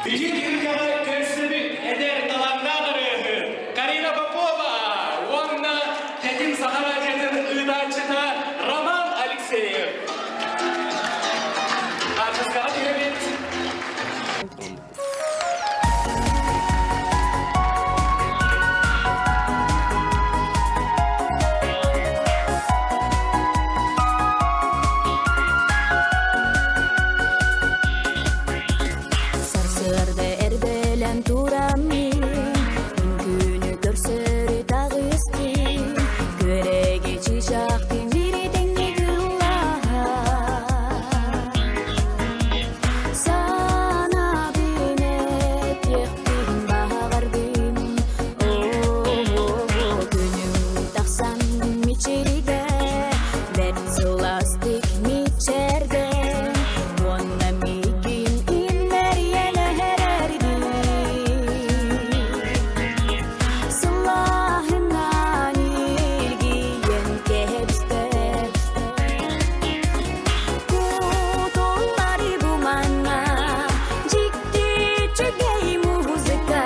Үтүө түһүлгэҕэ көрсүбүт эдэр талааннаах ырыаһыт Карина Попова уонна Тэтим Саха радиотын ыытааччыта Роман Алексеев. Хаартыскаҕа түһэбит. Сарсыарда эрдэлэн тураммын, күнү көрсөрү таҕыстым, күөрэги чыычаах тимири тэҥҥэ Санаабын этиэхпин баҕардым, оо, күнүм тахсан мичилийдэ, бэрт сылаастык мичээрдэ, уонна миигин иммэрийэн эрэрдим. Сылааһынан илгийэн кэбистэ. Кутуллары бу манна дьикти үчүгэй музыка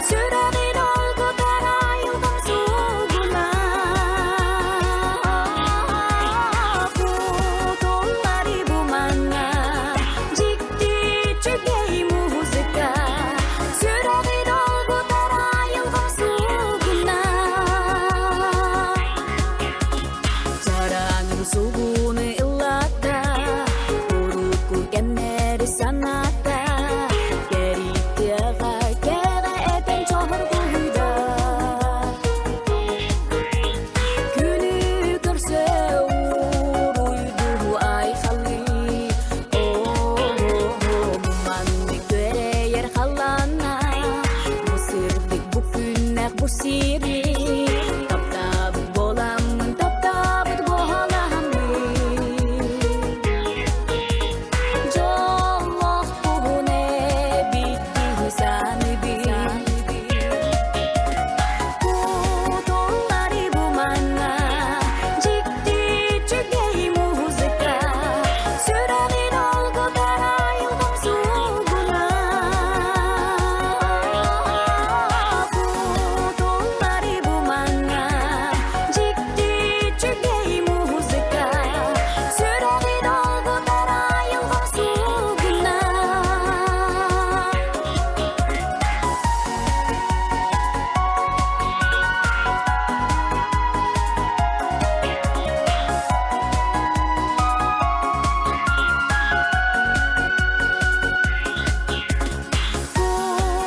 сүрэҕин долгутар айылҕам суугуна. Кутуллары бу манна дьикти үчүгэй музыка сүрэҕи долгутар айылҕам суугуна. Чараҥын суугуну ыллата, урукку кэмнэри саната, кэритиэҕэ кэҕэ этэн чоһургуйда. Күнү көрсө уруйдуу айхалыы, оо, маннык күөрэйэр халлаана, бу сырдык бу күннэх бу сири, таптаабыт буоламмын, таптаабыт буоламмын. Дьоллоохпун эбит киһи саныыбын. Кутуллары бу манна дьикти үчүгэй музыка сүрэҕин долгутар айылҕам суугуна. Кутуллары бу манна дьикти үчүгэй музыка сүрэҕи долгутар айылҕам суугуна.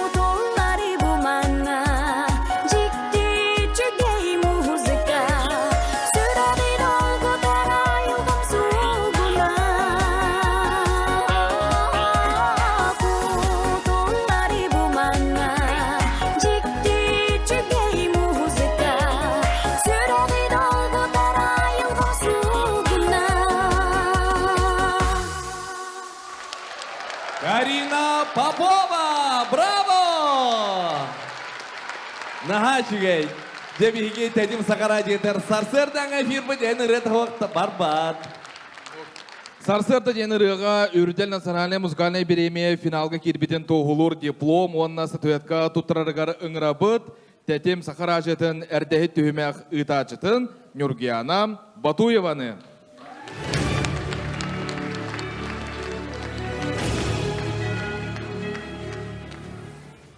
Кутуллары бу манна дьикти үчүгэй музыка сүрэҕи долгутар айылҕам суугуна. Кутуллары бу манна дьикти үчүгэй музыка сүрэҕи долгутар айылҕам суугуна. Карина Попова! Браво! Наһаа үчүгэй. Дьэ биһиги Тэтим Саха радиотыгар сарсыардаҥа эфирбит эн ырыа тоһуохта барбат. Сарсыарда диэн ырыаҕа Үрдэл национальнай музыкальнай бириэмийэ финалга киирбитин туоһулуур диплом уонна статуэтка туттарарыгар ыҥырабыт Тэтим Саха радиотын эрдэһит түһүмэх ыытааччытын Нюргиана Батуеваны.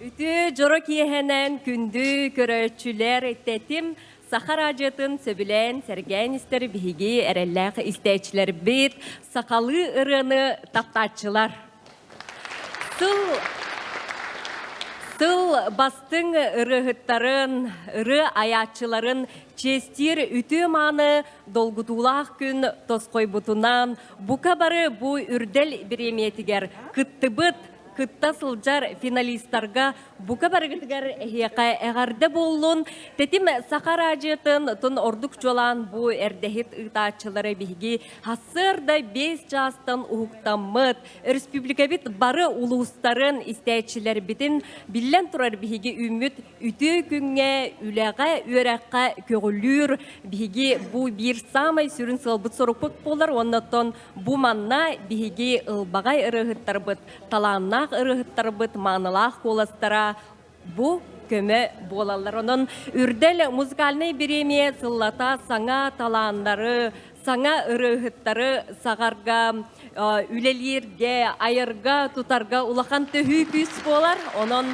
Үтүө дьоро киэһэнэн күндү көрөөччүлэр тэтим Саха радиотын сөбүлээн сэргээн истэр биһиги эрэллээх истээччилэрбит, сахалыы ырыаны таптааччылар. Сыл Сыл бастыҥ ырыаһыттарын, ырыа айааччыларын чиэстиир үтүө-мааны долгутуулаах күн тосхойбутунан бука бары бу үрдэл бириэмийэтигэр кыттыбыт, кытта сылдьар финалистарга Бука барыгытыгар эһиэхэ эҕэрдэ буоллун. Тэтим Саха радиотын тун ордук чуолаан бу эрдэһит ыытааччылары биһиги сарсыарда 5 чаастан уһуктаммыт. Республикабыт бары улуустарын истээччилэрбитин биллэн турар биһиги үүммүт үтүө күҥҥэ, үлэҕэ, үөрэххэ көҕүлүүр биһиги бу биир саамай сүрүн сыалбыт-сорукпут буолар. Оннуттан бу манна биһиги ылбаҕай ырыаһыттарбыт талааннаах талааннаах ырыаһыттарбыт маанылаах куоластара бу көмө буолаллар. Онон Үрдэл музыкальнай бириэмийэ сыллата саҥа талааннары, саҥа ырыаһыттары саҕарга, үлэлииргэ, айарга, тутарга улахан төһүү күүс буолар. Онон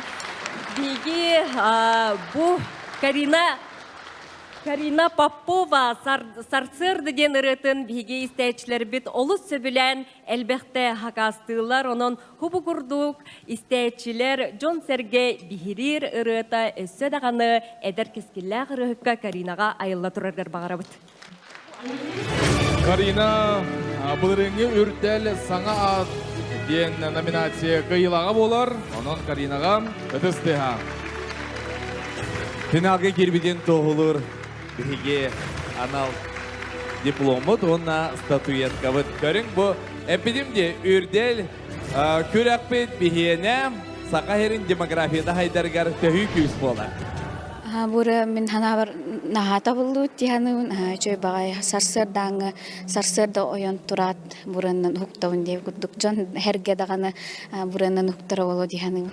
биһиги бу Карина Карина Попова «Сарсыарда» диэн ырыатын биһиги истээччилэрбит олус сөбүлээн элбэхтэ хакаастыыллар. Онон хубу курдук истээччилэр дьон-сэргэ биһириир ырыата өссө даҕаны эдэр кэскиллээх ырыаһыкка Каринаҕа айылла тураргар баҕарабыт. Карина былырыыҥҥы үрдэл саҥа аат диэн номинация кыайыылааҕа буолар. Онон Каринаҕа ытыс тыаһа. Финалга киирбитин туоһулуур биһиги анал дипломмут уонна статуэткабыт. Көрүҥ бу эппитим дии үрдэл күрэхпит биһиэнэ Саха сирин демографията хайдарыгар төһүү күүс буолар. Бура мин ханаабар наһаа табыллыбыт дии саныыбын. Үчүгэй баҕайы сарсыардааҥҥы сарсыарда ойон тураат бураннан уһуктабын диэбит курдук дьон эргэ даҕаны бураннан уһуктара буолуо дии саныыбын.